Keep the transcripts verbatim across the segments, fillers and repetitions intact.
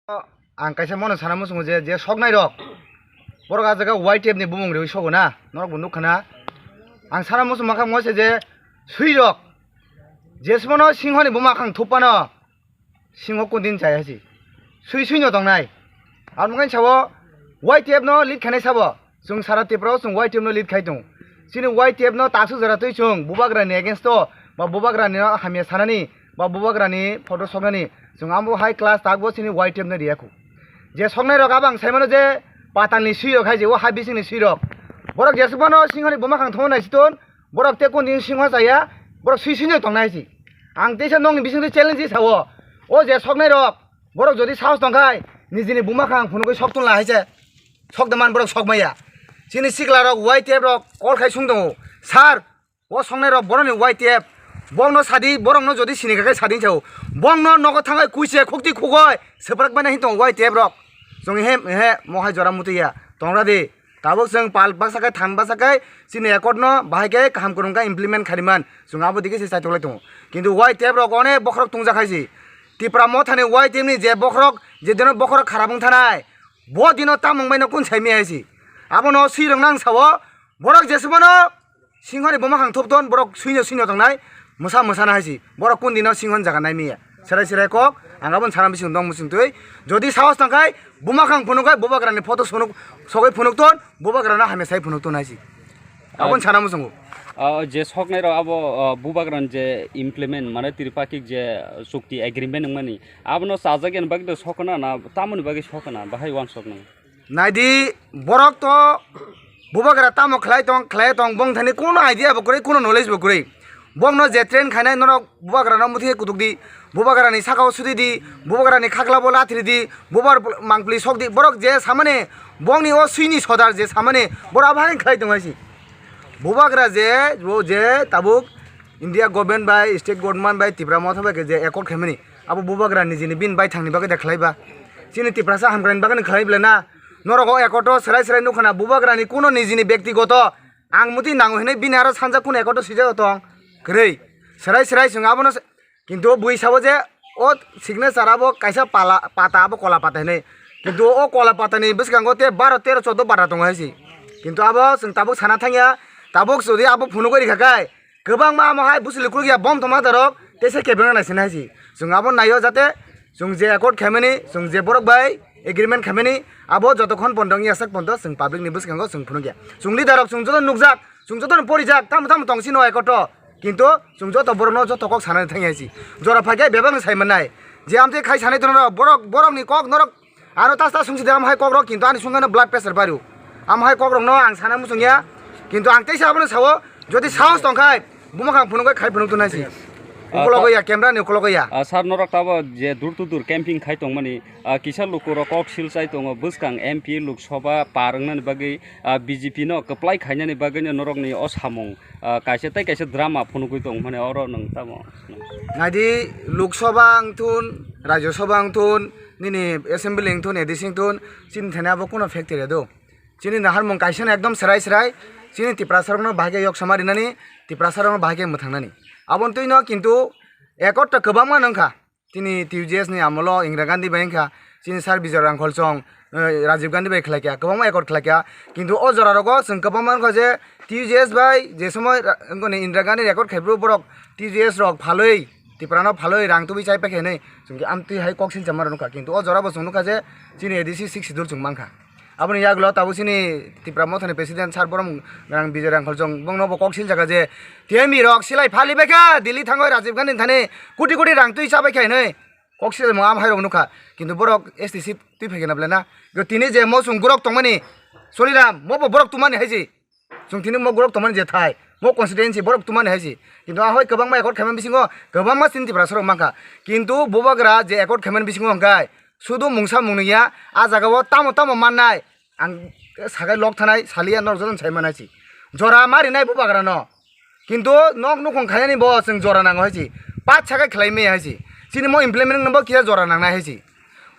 Ang kaisa mono sana muchungo je, je soknai rok borok a jaga Y T F ni bumung riwi sogo na, norok bo nukha na. Ang sana muchung makha mo se je swi rok jesmano singhoni buma khang thupano singho kundin chaya si swi swi no tongnai. Ang mungkin sawo Y T F no lead khanai sabo. Chwng sara Tripura o chwng Y T F no lead khai tongo. Chini Y T F no taksuk jora twi chwng bubagrani against o ba bubagrani no hamya sanani ba bubagrani photo soknani chwng amo hai class takbo chini Y T F no riya khu. Je soknai rok abang sai mano je patalni swi rok hai je o ha bisingni swi rok. Borok jesuk mano singhoni buma khang thangma nai siton borok te kun din singho chaya borok swi swi no tongnai si. Ang teisa nokni bisingtwi challenge sawo. O je soknai rok borok jodi sahos tongkhai nijini buma khang phunugwi sok tun la hai se. Sok de man borok sok maya. Chini sikla rok Y T F rok call khai sung tongo. Sir, o soknai rok boroni Y T F. Bongno sadi, borokno jodi sini kha khe sadi sao. Bongno nogo thangai kuise khukti khugoi seprak bana hin tongo Y T F rok. Chwng he, he, mohai jora mutuya. Tongra di. Tabuk chwng pal basa khai, than basa khai, chini accord no bahai khe kaham kwrwng khe implement khariman. Chwng abo digi se chai toklai tongo. Kintu Y T F rok onek bokhorok tungja khai si. Tipra mothani Y T F ni je bokhorok, je dino bokhorok kharap wng thanai. Bo dino tamung bai no kun sai mi hai si. Abono swi rok nang sao, borok jesumano singhoni buma khang thupton, borok swino swino tongnai, mwsa mwsana hai si. Borok kun dino singhon jaga nai miya. Serai serai kok, ang abon sana bising dong musing twi. Jodi sahos tangkhai, buma khang phunuk khai, bubagrani photo sunuk, sogwi phunuk ton, bubagrano hamya sai phunuk ton hai si. Abon sana muchungo. Ah, je soknai rok abo, ah, bubagrani je implement, mane tripakik je chukti agreement wngmani, abono chajak yani bagwi to sokna na, tamoni bagwi sokna, bahai uansok nang. Naidi, borok to bubagra tamo khlai tong, khlai tong, bong thani kuno idea bo kwrwi, kuno knowledge bo kwrwi. Bongno je train khainai norok bubagrano muthungwi kutuk di, bubagrani sakao sudi di, bubagrani khaklabo lathri di, bubar mangpli sok di, borok je samani bongni o swini sodar je samani borok abo hai khlai tong hai si. Bubagra je, bo je tabuk India government bai, state government bai, Tipra motha bai khe je accord khaimani, abo bubagra nijini bini baithangni bagwi da khlai ba? Chini Tiprasa hamkraini bagwi khlai bla na? Norok o accord o serai serai nukha na, bubagrani kuno nijini bektigoto ang muti nango hinwi bini aro sanja kuno accord o swijak tong? Kwrwi. Serai serai chwng abono se-, kintu bui sabo je o signature abo kaisa pala, pata abo kola pata hinwi. Kintu o kola patani bwskango te baro, tero, choudo pata tongo hai si. Kintu abo chwng tabuk sana thangya, tabuk jodi abo phunugwi rikha khe, kwbangma amo hai bwswli kwrwngya bom tongma darok teisa kebengna naisinai si. Chwng abo naio jate chwng je accord khaimani, chwng je borok bai agreement khaimani, abo jotokhon pondo wngya sak pondo chwng public ni bwskango chwng phunukya. Chwng leader rok chwng joto nukjak, chwng joto no porijak, tamo tamo tong sino accord o. Kintu chwng joto borokno joto kok sanani thangya si. Jora phaikhe bebakno sai mannai. Je amtwi khai sanai tono borok, borokni kok norok Ano tas tas sungsi de, am hai kok rok, kintu ani sungkano blood pressure bario. Am hai kok rokno ang sana muchung ya, kintu ang teisa abono sao, jodi sahos tong khai, buma khang phunuk khai phunuk tongnai si. Ah, Ukologo ta- ya, camera ni ukologo ya. Ah, sir, norok tabo je door to door camping khai tongmani, ah, kisa lukurok kok sil chai tongo, bwskang M P, Lok Sabha par wngnani bagwi, ah, B J P no kwplai khainani bagwino norokni o samung, ah, kaisa tei kaisa drama phunugwi tong mani oro nwng tamo. Naidi, Lok Sabha wngthun, Rajya Sabha wngthun, nini assembly wngthun, A D C wngthun, chini thani abo kuno factory do. Chini naharmung kaisa no ekdom serai serai, chini Tiprasa rokno bahai khe yok sama rinani, Tiprasa rokno bahai khe mwthangnani. Aboni twino kintu accord to kwbangma no wngkha. Chini T U J S ni amolo Indira Gandhi bai wngkha, chini Sir Bijoy Rangkhol chong, eh, Rajiv Gandhi bai khlai kha, kwbangma accord khlai kha. Kintu o jora rogo chwng kwbangma wngkha je T U J S bai je somoi ra-, wngkha ni Indira Gandhi record khai phuru borok T U J S rok phalwi Tiprano phalwi rang tubui chai paikha hinwi chwng khe amtwi hai kok silsa ma rw nukha, kintu o jora bo chwng nukha je chini A D C sixth schedule chwng mankha. Aboni yagulo tabuk chini Tipra Mothani President Sir Borom Gwnang Bijoy Rangkhol chwng bongno bo kok silsa kha je T M E rok silai phali baikha Delhi thangwi Rajiv Gandhi thani koti koti rang twi cha baikha hinwi kok silai mo am hai rok nukha, kintu borok S T C twi phaikha na belai na? Tini je mo chwng borok tongmani Soliram mo bo borok tumani hai si. Chwng tini mo borok tongmani je thai, mo constituency borok tumani hai si. Kintu ahoi kwbangma accord khaimani bisingo kwbangma chini Tiprasa rok mankha. Kintu bubagra je accord khaimani bisingo hwnkhe sudu mungsa mungni ya, a jaga o tamo tamo mannai. Ang sakai lok thanai saliya norok jotono sai manai si. Jora ma rinai bubagra no. Kintu nok nukhung khainani bo chwng jora nango hai si. Pat sakai khlai maya hai si. Chini mo implement no bo kisa jora nangnai hai si.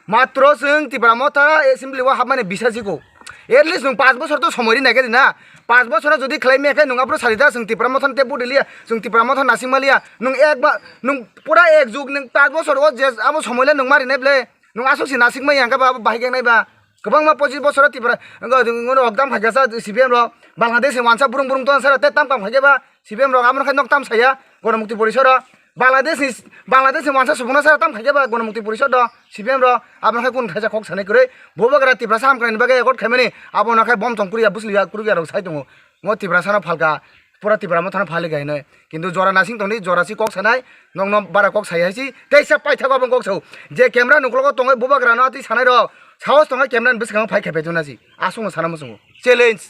Matro chwng Tipra Motha Assembly o hapmani bisa siko. At least nwng panch bosor to somoi ri nai khe di na. Panch bosor jodi khlai maya khe nwng aphuru sadi da chwng Tipra Motha te vote liya, chwng Tipra Motha nasing maliya. Nwng ek ba, nwng pura ek jug nwng panch bosor o je abo somoi le nwng mari nai ble. Nwng aswk se nasikmai yang khe ba abo bahai khe nai ba. Kwbangma pochis bosoro Tripura, wngkha, wngkha, wngkha, okdam khaikha sa C P M rok. Bangladesh ni wansa burung burung tong sara tei tam kam khaikhe ba C P M rok amo khe nok tam saya Ganamukti Porisod rok. Bangladesh ni, Bangladesh ni wansa subungno sara tam khaikhe ba Ganamukti Porisod rok, C P M rok. Abo khe kun thaisa kok sanai kwrwi. Bubagra Tiprasa hamkrai ni bagwi accord khaimani abo no khe bom tong kwrwi ya bwsli ya kwrwi ya rok sai tongo. Mo Tiprasa no phalka. Pura Tipra Motha no phalik hai hinwi. Kintu jora nasing tongdi, jora si kok sanai, nokno bara kok sai hai si, teisa paithago aboni kok sao. Je camera nuklogo tongwi bubagra no twi sanai rok, sahos tongwi camera ni bwskango phai khe phaijak nasi. Aswkno sana muchungo. Challenge.